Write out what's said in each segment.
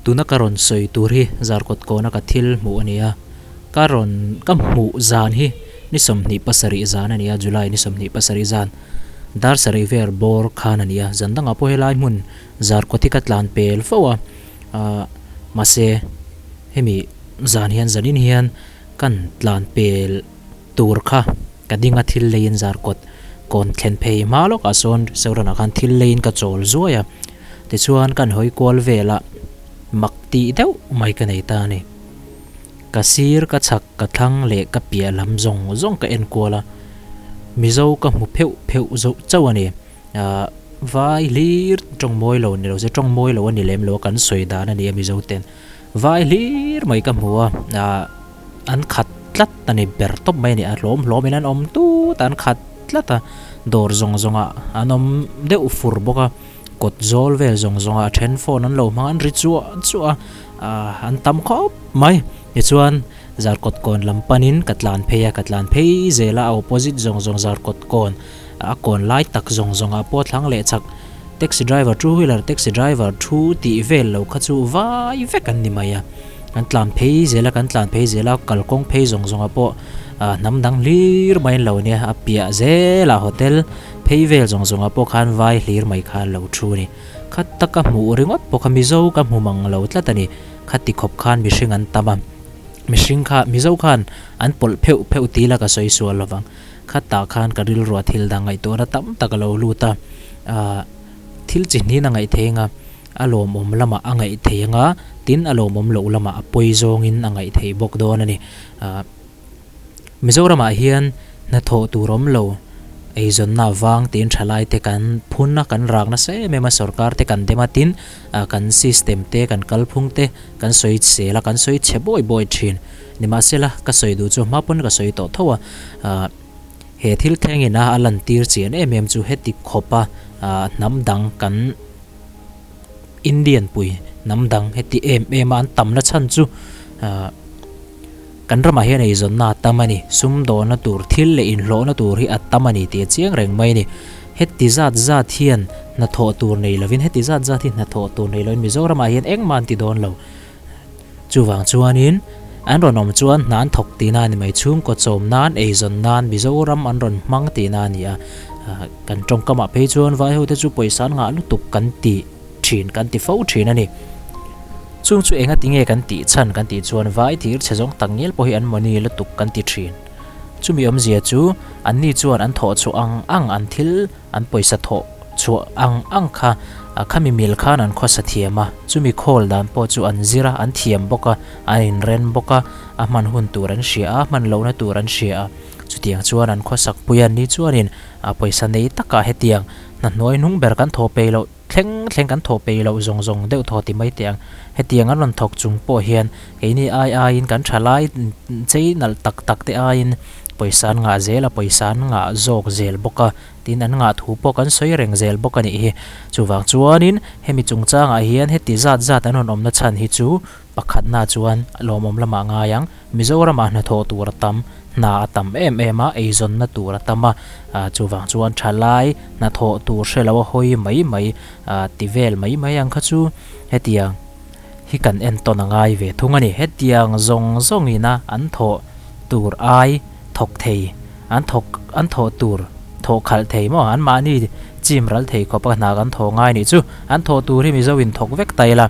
Tuna ka rawn sawi tur hi Zarkawt kawna ka thil hmuh a ni a, ka rawn ka hmuh zan hi ni 27 zan a ni a, July ni 27 zan dar sarih vel bawr khan a ni a, zan dangah pawh helai hmun Zarkawt hi ka tlan pel fo a, ah mahse hemi zan hian zanin hian kan tlan pel tur kha ka ding a thil leiin Zarkawt kawn thlen phei hma lawkah sawn restaurant ah khan thil leiin ka chawl zuai a. Tichuan kan hawi kual velah mak tih deuh mai ka nei ta a ni. Ka sir, ka chhak, ka thlang leh ka piah lam zawng zawng ka en kual a, Mizo ka hmu pheuh pheuh zoh chauh a ni. Ahh vai hlir tawng mawi lo ni lo se tawng mawi lo a ni lem lo a kan sawi dan a ni a Mizo ten. Vai hlir mai ka hmu a, ahh an khat tlat a ni ber tawp mai a ni a hlawm hlawm in an awm tut a an khat tlat a, dawr zawng zawng ah an awm deuh fur bawk a. Kawt zawl vel zawng zawng ah a then phone an lo hmang an ri chuah chuah a, ahh an tam khawp mai. Tichuan Zarkawt kawn lam panin ka tlan phei a, ka tlan phei zel a, a opposite zawng zawng Zarkawt kawn a kawn lai tak zawng zawng ah pawh thlang leh chak taxi driver two wheeler taxi driver thu tih vel lo kha chu vai vek an ni mai a. Kan tlan phei zel a, kan tlan phei zel a, kalkawng phei zawng zawng ah pawh ahh hnam dang hlir mai an lo nia, a piah zel ah hotel Phei vel zawng zawngah pawh khan vai hlir mai kha an lo thu a ni. Khat taka hmuh ringawt pawh kha Mizo ka hmu mang lo tlat a ni. Khati khawp khan mihring an tam a, mihring kha Mizo khan an pawlh pheuh pheuh ti la ka sawi sual lovang. Khatah khan ka rilruah thil dang ngaihtuahna tam tak a lo lut a, aah thil chi hnin a ngaih thei anga, a lawmawm lamah a ngaih thei anga, tin a lawmawm loh lamah a pawi zawngin a ngaih thei bawk dawn a ni. Aah. Mizoramah hian hnathawh tur awm lo, eizawnna vang tiin thalaite kan phun a, kan rak nasa em em a, sorkar te kan dem a, tin kan system te, kan kalphung te kan sawi sel a, kan sawi chhe bawi bawi thin. Nimahsela, ka sawi duh chu hma pawn ka sawi tawh tho a, he thil thlengin a a lantir chian em em chu heti khawpa hnam dang kan Indian pui hnam dang heti em em a an tamna chhan chu Kan ramah hian eizawnna a tam a ni, sumdawhna tur thil leh inhlawhna tur hi a tam a ni tih a chiang reng mai a ni. Heti zat zat hian hnathawh tur nei lovin, heti zat zat hi hnathawh tur nei lovin Mizoramah hian engmah an ti dawn lo. Chuvang chuanin an rawn awm chuan hna an thawk tihna a ni mai, chhungkaw chawm nan, eizawn nan Mizoram an rawn hmang tihna a ni a. Kan tawngkamah phei chuan vaihote chu pawisa an ngah lutuk kan ti thin, kan ti fo thin a ni. Chung chu enga tinge kan tih chhan kan tih chuan vai thir chhe zawng tak ngial pawh hi an mawni lutuk kan ti thin. Chumi awmzia chu anni chuan an thawh chhuah ang ang an thil an pawisa thawh chhuah ang ang kha khami mil khan an khawsa thiam a, chumi khawl dan pawh chu an zir a, an thiam bawk a, an inren bawk a, a hman hun tur an hria a, hman lohna tur an hria a. Chutiang chuan an khawsak pui a, ni chuanin pawisa nei takah hetiang hna hnuai hnung ber kan thaw peih loh. Thleng thleng kan thawh peih loh zawng zawng deuh thaw ti mai teh ang. Hetiang an rawn thawk chung pawh hian keini ai aiin kan tha lai chei nalh tak tak te aiin pawisa an ngah zel a, pawisa an ngah zawk zel bawk a, tin an ngah thu pawh kan sawi reng zel bawk a nih hi. Chuvang chuanin hemi chungchangah hian heti zat zat an rawn awmna chhan hi chu Pakhatna chuan lawmawm lamah ngai ang. Mizoramah hnathawh tur a tam, hna a tam em em a, eizawnna tur a tam a, chuvang chuan thalai hnathawh tur hre lo a hawi mai mai ti vel mai mai ang kha chu hetiang hi kan entawn a ngai ve thung a ni. Hetiang zawng zawngina an thawh tur ai thawk thei, an thawk an thawh tur thawh khalh thei maw? Anmahni chim ral thei khawp a hna kan thawh ngai nih chu. An thawh tur hi Mizo in thawk vek ta ila,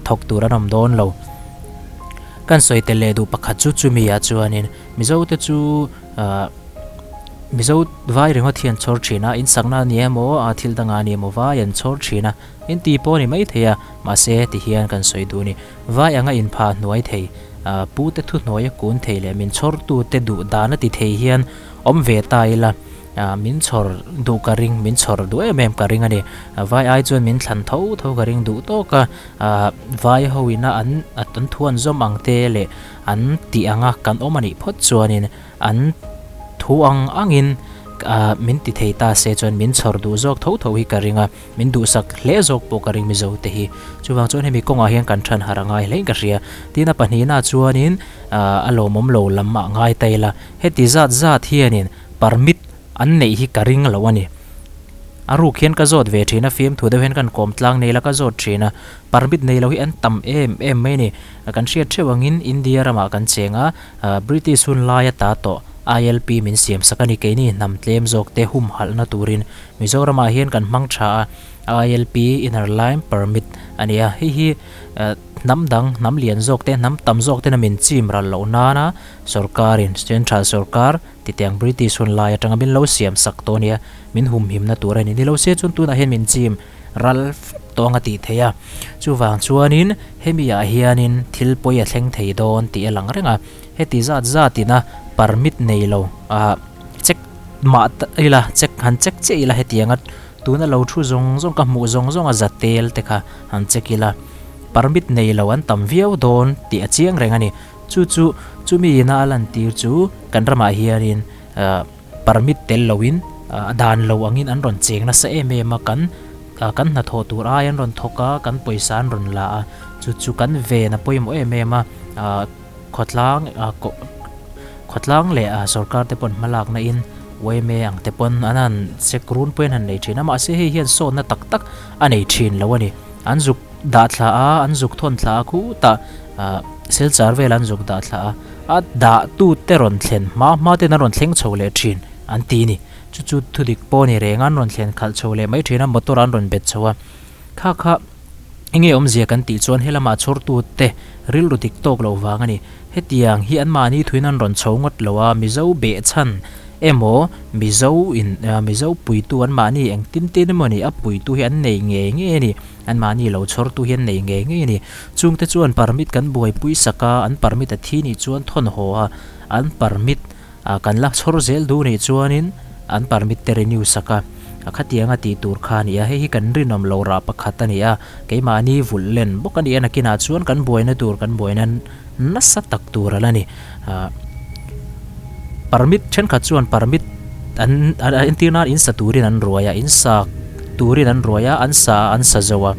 thawk tur an awm dawn lo. Kan sawi tel leh duh pakhat chu chumi ah chuanin Mizo te chu Mizo vai ringawt hi an chhawr thin a, in sakna a ni emaw, thil dangah a ni emaw vai an chhawr thin a, in ti pawh a ni maithei a, mahse tihian kan sawi duh a ni. Vai anga inphah hnuai thei, pu te thuhnuai a kun thei leh min chhawrtu te duh dan a ti thei hian awm ve ta ila, min chhawr duh ka ring, min chhawr duh em em ka ring a ni. Vai ai chuan min thlan tho tho ka ring duh tawk a, vai ho ina an an thu an zawm ang te leh an tih anga kan awm a nih phawt chuanin an thu ang angin min ti thei ta se chuan min chhawr duh zawk tho tho hi ka ring a. Min duhsak hle zawk pawh ka ring Mizo te hi. Chuvang chuan hemi kawngah hian kan than harh a ngai hlein ka hria. Tin a pahnihna chuanin a lawmawm lo lam ah ngai ta ila. Heti zat zat hianin permit an neih hi ka ring lo a ni. A ruk hian ka zawt ve thin a, fiamthu deuh hian kan kawm tlang nei la ka zawt thin a, permit nei lo hi an tam em em mai a ni. Kan hriat theuh angin India ramah kan cheng a, British hun laia ta tawh ILP min siam sak a ni. Keini hnam tlem zawk te humhalhna turin Mizoramah hian kan hmang tha a, ILP, Inner Line Permit, a ni a, hei hi hnam dang, hnam lian zawk te, hnam tam zawk tena min chim ral loh nana sorkarin, Central sorkar, Titiang British hun lai atanga min lo siam sak tawh nia, min humhimna tur a ni. Ni lo se chuan tunah hian min chim ral fek tawh ang a tih theih a. Chuvang chuanin hemi ah hianin thil pawi a thleng thei dawn tih a lang reng a. Heti zat zatin a permit nei lo ah check mah ta ila, check han check chiah ila hetianga tuna lo thu zawng zawng ka hmuh zawng zawng a za tel te kha han check ila permit nei lo an tam viau dawn tih a chiang reng a ni. Chu chu chumi ina a lantir chu kan ramah hianin permit tel loin a dan lo angin an rawn cheng nasa em em a, kan kan hnathawh tur ai an rawn thawk a, kan pawisa an rawn la a, chu chu kan ven a pawimawh em em a, khawtlang khawtlang leh sorkar te pawn hmalakna in yma ang te pawn an han check run pawhin an han nei thin a, mahse hei hian sawtna tak tak a nei thin lo a ni, an zuk dah thla a, an zuk thawn thla a khutah. Ahh Silchar vel an zuk dah thla a, a dah tu te rawn thlen hma hma ten an rawn thleng chho leh thin an ti ni. Chu chu thudik pawh a ni reng a, an rawn thlen khalh chho leh mai thin a, motor an rawn bet chho a. Kha kha enge awmzia kan tih chuan helama chhawr tu te rilru dik tawk loh vang a ni. Hetiang hi anmahni thuin an rawn chho ngawt lo a, Mizo behchhan emaw Mizo in Mizo puitu anmahni engtin tin emaw ni a puitu hi an nei ngei ngei a ni. Anmahni lo chhawrtu hian nei ngei ngei a ni. Chungte chuan permit kan buaipui sak a, an permit a thi nih chuan thawn haw a, an permit kan la chhawr zel duh nih chuanin an permit te renew sak a, khatianga tih tur kha a ni a, hei hi kan rinawm lo rah pakhat a ni a, keimahni vulh len bawk a ni a, nakinah chuan kan buaina tur kan buaina nasa tak tur a la ni. Permit thenkhat chuan permit an entir nan in sa turin an ruai a, in sa turin an ruai a, an sa a an sa zo a,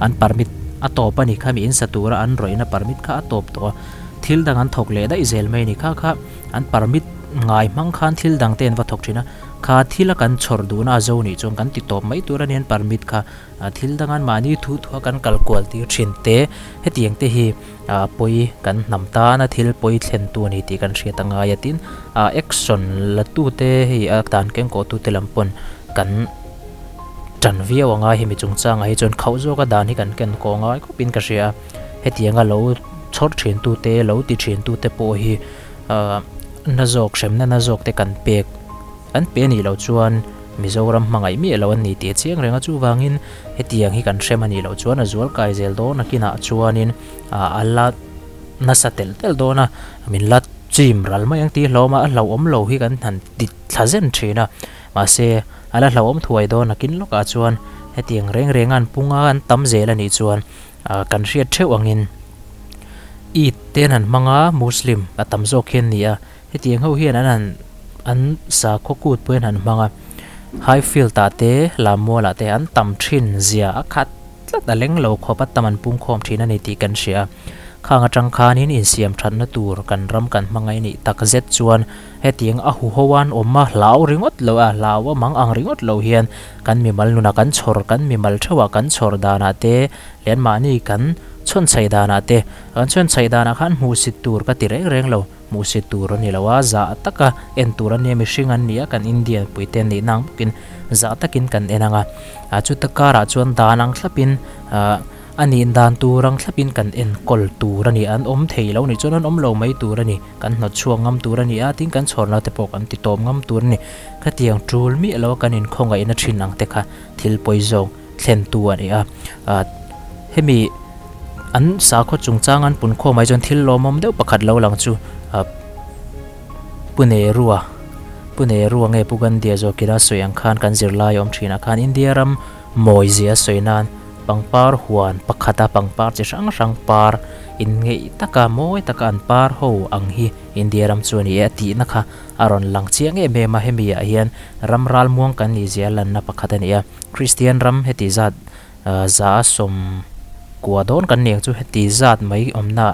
an permit a tawp a ni khami in sa tura an rawihna permit kha a tawp tawh a, thil dang an thawk leh daih zel mai a ni kha kha an permit ngai hmang khan thil dang te an va thawk thin a, kha thila kan chhawr duhna a zo nih chuan kan ti tawp mai tur a ni an permit kha thil dang an mahni thu thu a kan kal kual tir thin te hetiang te hi. Ah pawi kan hnam tana thil pawi thlen tu a ni tih kan hriat a ngai a tin ah action la tu te hei a dan keng kawh tu te lam pawn kan tan viau a ngai hemi chungchangah hi chuan khauh zawk a dan hi kan ken kawh ngai khawp in ka hria a hetianga lo chhawr thin tu te lo ti thin tu te pawh hi ah na zawk hremna na zawk te kan pek kan pe anih loh chuan Mizoram hmangaih miah lo an ni tih a chiang reng a chuvangin Hetiang hi kan hrem a nih loh chuan a zual kai zel dawn a kinah chuanin a la nasa telh telh dawn a, min la chim ral mai ang tih hlauhawm a, a hlauhawm lo hi kan han ti thla zen thin a, mahse a la hlauhawm thuai dawn a kin lawkah chuan hetiang reng reng a an pung a an tam zel a nih chuan kan hriat theuh angin Eid te an han hmang a Muslim a tam zawk hi an ni a. Hetiang ho hian an han an sakhaw kut pawhin an hmang a, Highfield ah te Lammual ah te an tam thin zia a khat tlat a leng lo khawp a tam an pungkhawm thin a ni tih kan hria a. Khang atang khanin insiam thatna tur kan ram kan hmangaih nih tak zet chuan hetiang a huho an awm a hlau ringawt lo a, hlau a mang ang ringawt lo hian kan mimal nunah kan chhawr kan mimal theuhah kan chhawr danah te leh anmahni kan chhawnchhaih danah te kan chhawnchhaih danah khan hmuhsit tur ka ti reng reng lo. Hmuhsit tur a ni lo a, zah taka en tur a nia, mihring an ni a, kan Indian puite an nih nang bawkin zah takin kan en ang a. Ah chuta karah chuan dan ang thlapin ah a nih dan tur ang thlapin kan enkawl tur a ni, an awm thei lo nih chuan an awm lo mai tur a ni, kan hnawt chhuak ngam tur a ni a, tin kan chhawrna te pawh kan ti tawp ngam tur a ni. Khatiang tul miah lo a kan inkhawngaihna thin ang te kha thil pawi zawk thlen tu a ni a, ah hemi an sakhaw chungchang an pun khawm ah hi chuan thil lawmawm deuh pakhat lo lang chu ah Pu Nehru-a Pu Nehru-a nge Pu Gandhi-a zawk ila sawi ang khan kan zirlai awm thin ah khan India ram mawi zia sawi nan pangpar huan pakhat a pangpar chi hrang hrang par inngeih taka mawi taka an par ho ang hi India ram chu a ni e a tihna kha a rawn lang chiang em em a hemi ah hian ram ralmuang kan nih zia lanna pakhat a ni a. Kristian ram heti zat za a sawm kua dawn kan ni ang chu heti zat mai awmna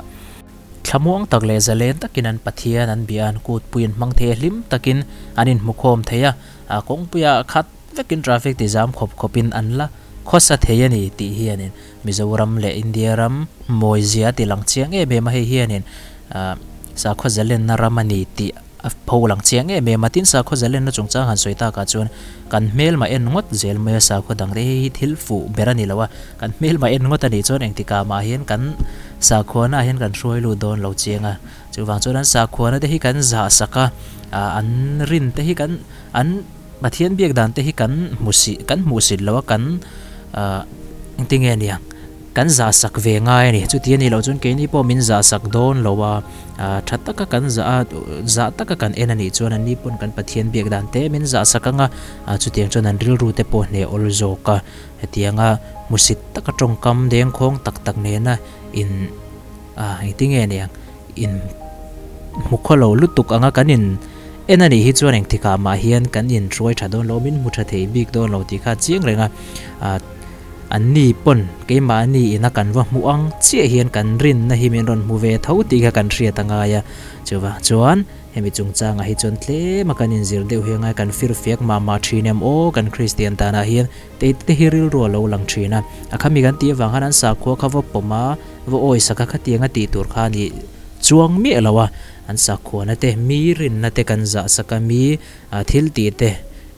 thlamuang tak leh zalen takin an Pathian an bia an kutpui an hmang thei a hlim takin an inhmukhawm thei a kawngpuiah khat vekin traffic ti zam khawp khawpin an la khawsa thei a ni tih hianin Mizoram leh India ram mawizia a ti lang chiang em em a, hei hianin ah sakhaw zalenna ram a ni tih a pho lang chiang em em a. Tin, sakhaw zalenna chungchang han sawi takah chuan kan hmelma en ngawt zel mai a, sakhaw dang te hei hi thil fuh ber a ni lo a, kan hmelma en ngawt a nih chuan engtikah mah hian kan sakhuana ah hian kan hruai lut dawn lo chiang a. Chuvang chuan an sakhuana te hi kan zah sak a, ah an rin te hi kan an Pathian biak dan te hi kan hmu si kan hmuh sit lo a kan ah engtinge nia kan zah sak ve ngai a ni. Chuti a nih loh chuan keini pawh min zah sak dawn lo a, ah tha taka kan zah a zah taka kan en a nih chuan anni pawn kan Pathian biak dan te min zah sak ang a, ah chutiang chuan an rilru te pawh hneh awl zawk a. Hetianga hmusit taka tawngkam dengkhawng tak tak nena in ah engtinge nia In hmu khaw lo lutuk anga kan in en a nih hi chuan engtikah mah hian kan in hruai tha dawn lo, min hmu tha thei bik dawn lo tih kha a chiang reng a. Ah an ni pawn keimahni ina kan va hmuh ang chiah hian kan rinna hi min rawn hmu ve tho tih kha kan hriat a ngai a. Chuvang chuan hemi chungchangah hi chuan tlem a kan inzir deuh hi a ngai, kan firfiak mah mah thin em aw kan Kristian tanah hian tei te hi rilru a lo lang thin a. A khami kan tih avang khan an sakhua kha va pawm a. Va awi sak a khatiang a tih tur kha a nih chuang miah lo a, an sakhuana te, mi rinna te kan zah sak a, mi thil tih te,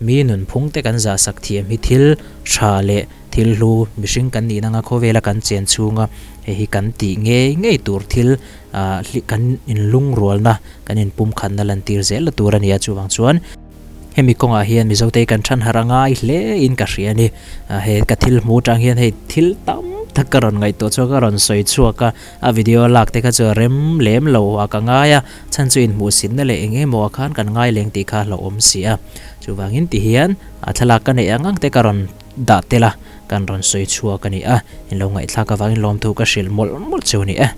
mi nunphung te kan zah sak thiam hi thil tha leh thil hlu mihring kan nihna anga khawvela kan chen chhunga hei hi kan tih ngei ngei tur thil kan inlungrualna, kan inpumkhatna lantir zel la tur a ni a, chuvang chuan. Hemi kawngah hian Mizote kan than harh a ngai hle in ka hria a ni. He ka thil hmu atang hian hei thil tam tak ka rawn ngaihtuah chhuak a, rawn sawi chhuak a, a video lak te kha chu a rem lem lo a ka ngai a, chhan chu inhmuhsitna leh eng emaw ah khan kan ngai leng tih kha a hlauhawm si a. Chuvangin ti hian a thlalak ka neih ang ang te ka rawn dah tel a, kan rawn sawi chhuak a ni a, in lo ngaihthlak avangin lawmthu ka hrilh mawlh mawlh chu a ni e.